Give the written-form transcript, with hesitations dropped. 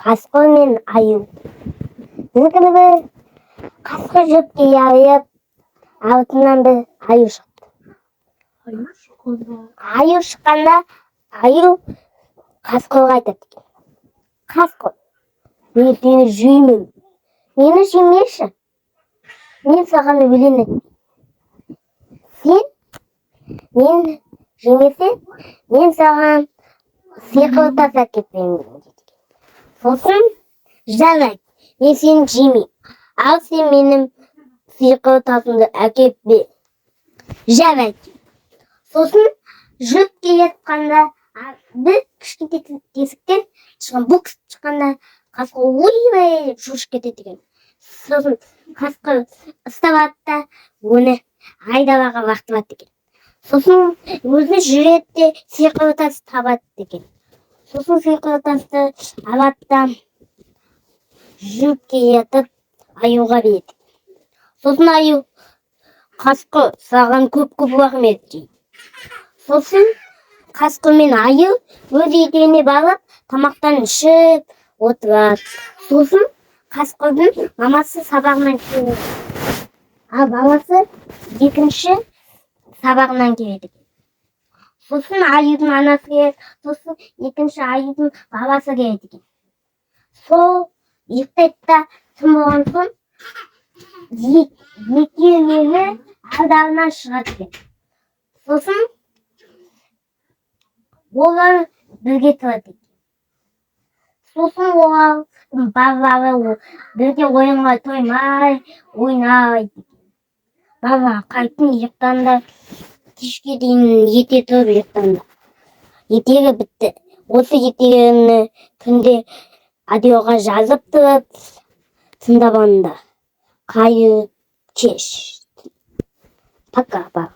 Қасқыр мен аю. Бір күні бір қасқыр жүріп келе, артынан бір аю шықты. Аю шыққанда. Аю шыққанда, аю қасқырға айтады екен: «Қасқыр, мен сені жеймін, мені жемеші, мен саған өлең айтайын. Сен мен жемесең, мен саған сиқырлы тас әкеліп беремін», — дейді екен. Сосын: «Жарайды, мен сені жемеймін, ал сен менің сиқырлы тасымды әкеліп бер». «Жарайды». Сосын жүріп келе жатқанда, бір кішкентай тесіктен тышқан бұқ шыққанда, қасқыр «Ойбай!» деп шошып кетеді екен. Сосын қасқыр ұстап алады да, оны айдалаға лақтырып алады екен. Сосын өзі жүреді де, сиқырлы тас табады екен. Сосын сиқырлы тасты алады да, жүріп келе жатып аюға береді. Сосын аю: «Қасқыр, саған көп көп рахмет», — дейді. Сосын қасқыр мен аю өз үйлеріне барып, тамақтан ішіп отырады. Сосын қасқырдың мамасы сабағынан келеді, ал баласы екінші сабағынан келеді екен. Сосын аюдың анасы келеді, сосын екінші аюдың бабасы келеді екен. Сол ұйықтайды да, түн болған соң екеуі алдарынан шығады екен. Сосын олар бірге тұрады екен. Сосын олар балалары бірге ойынға тоймай ойнайды екен. Бала, қайтын ұйықтаңдар, кешке дейін ерте тұрып ұйықтаңдар. Ертегі бітті. Осы ертегіні күнде аудиоға жазып тұрып тыңдап алыңдар. Қайырлы кеш, пока, бала.